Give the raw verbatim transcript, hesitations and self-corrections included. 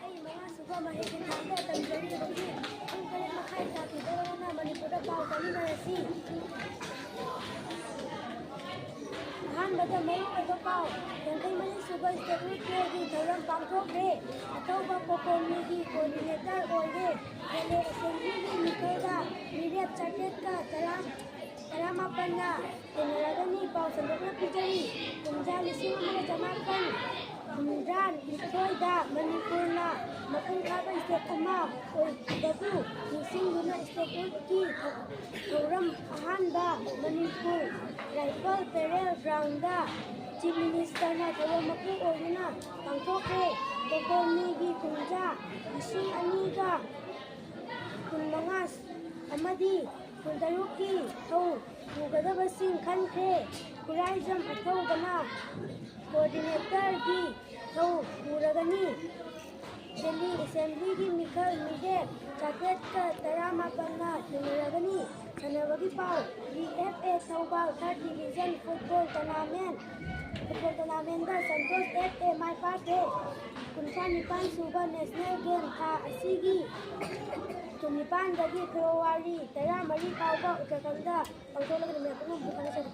ꯑꯩ ꯃꯉꯥꯁꯨꯕ ꯃꯍꯩꯁꯪꯗ ꯇꯝꯖꯔꯤ꯫ ꯍꯧꯖꯤꯛ ꯄꯨꯡ ꯇꯔꯦꯠ ꯃꯈꯥꯏ ꯇꯥꯈꯤꯗꯧꯔꯕꯅ ꯃꯅꯤꯄꯨꯔꯗ ꯄꯥꯎ ꯇꯥꯃꯤꯟꯅꯔꯁꯤ꯫ ꯑꯍꯥꯟꯕꯗ ꯃꯔꯨꯑꯣꯏꯕ ꯄꯥꯎ, ꯌꯥꯡꯈꯩ ꯃꯔꯤ ꯁꯨꯕ State Youth Day ꯒꯤ ꯊꯧꯔꯝ ꯄꯥꯡꯊꯣꯛꯈ꯭ꯔꯦ꯫ ꯑꯊꯧꯕ ꯀꯣꯀꯣꯃꯤꯒꯤ coordinator ꯑꯣꯏꯔꯦ꯫ Valley Assembly ꯒꯤ ꯃꯤꯈꯜꯗ ꯃꯤꯔꯦꯞ ꯆꯥꯇ꯭ꯔꯦꯠꯀ ꯇꯔꯥ, ꯇꯔꯥꯃꯥꯄꯟꯅ ꯇꯤꯟꯅꯔꯒꯅꯤ꯫ ꯄꯥꯎ ꯁꯟꯗꯣꯛꯅ ꯄꯤꯖꯔꯤ꯫ ꯀꯨꯝꯖꯥ ꯂꯤꯁꯤꯡ ꯑꯃꯒ ꯆꯃꯥꯄꯟ ꯍꯨꯝꯗ꯭ꯔꯥ ꯅꯤꯊꯣꯏꯗ ꯃꯅꯤꯄꯨꯔꯅ ꯃꯄꯨꯡ ꯐꯥꯕ state ꯑꯃ ꯑꯣꯏꯈꯤꯕꯕꯨ ꯅꯤꯡꯁꯤꯡꯗꯨꯅ state youth ꯀꯤ ꯊꯧꯔꯝ ꯑꯍꯥꯟꯕ Manipur rifle parade ground Chief Minister ꯅ ꯊꯧꯔꯝ ꯃꯄꯨ ꯑꯣꯏꯗꯨꯅ ꯄꯥꯡꯊꯣꯛꯈ꯭ꯔꯦ꯫ ꯀꯣꯀꯣꯃꯤꯒꯤ ꯀꯨꯝꯖꯥ ꯂꯤꯁꯤꯡ ꯑꯅꯤꯒ ꯀꯨꯟꯃꯉꯥ ꯑꯃꯗꯤ ꯀꯨꯟꯇꯔꯨꯛꯀꯤ ꯊꯧ ꯄꯨꯒꯗꯕꯁꯤꯡ ꯈꯟꯈ꯭ꯔꯦ꯫ ꯈꯨꯔꯥꯏꯖꯝ ꯑꯊꯧꯕꯅ coordinator ꯒꯤ ꯊꯧ ꯄꯨꯔꯒꯅꯤ꯫ Valley Assembly ꯒꯤ ꯃꯤꯈꯜ ꯃꯤꯔꯦꯞ ꯆꯥꯇ꯭ꯔꯦꯠꯀ ꯇꯔꯥꯃꯥꯄꯟꯅ ꯊꯦꯡꯅꯔꯒꯅꯤ꯫ ꯁꯥꯟꯅꯕꯒꯤ ꯄꯥꯎ, V F A Thoubal Third Division Football Tournament, Football Tournament the Santosh F A ꯃꯥꯏ ꯄꯥꯛꯈ꯭ꯔꯦ꯫ ꯀꯨꯟꯊ꯭ꯔꯥ ꯅꯤꯄꯥꯟ ꯁꯨꯕ National Game ꯊꯥ ꯑꯁꯤꯒꯤ ꯀꯨꯟꯅꯤꯄꯥꯟꯗꯒꯤ ꯐꯦꯕ꯭ꯔꯨꯋꯥꯔꯤ ꯇꯔꯥꯃꯔꯤ ꯐꯥꯎꯕ ꯎꯠꯇꯔꯈꯟꯗ ꯄꯥꯡꯊꯣꯛꯂꯒꯅꯤ꯫ ꯃꯌꯥꯝ ꯄꯨꯝꯅꯃꯛꯄꯨ ꯊꯥꯒꯠꯆꯔꯤ꯫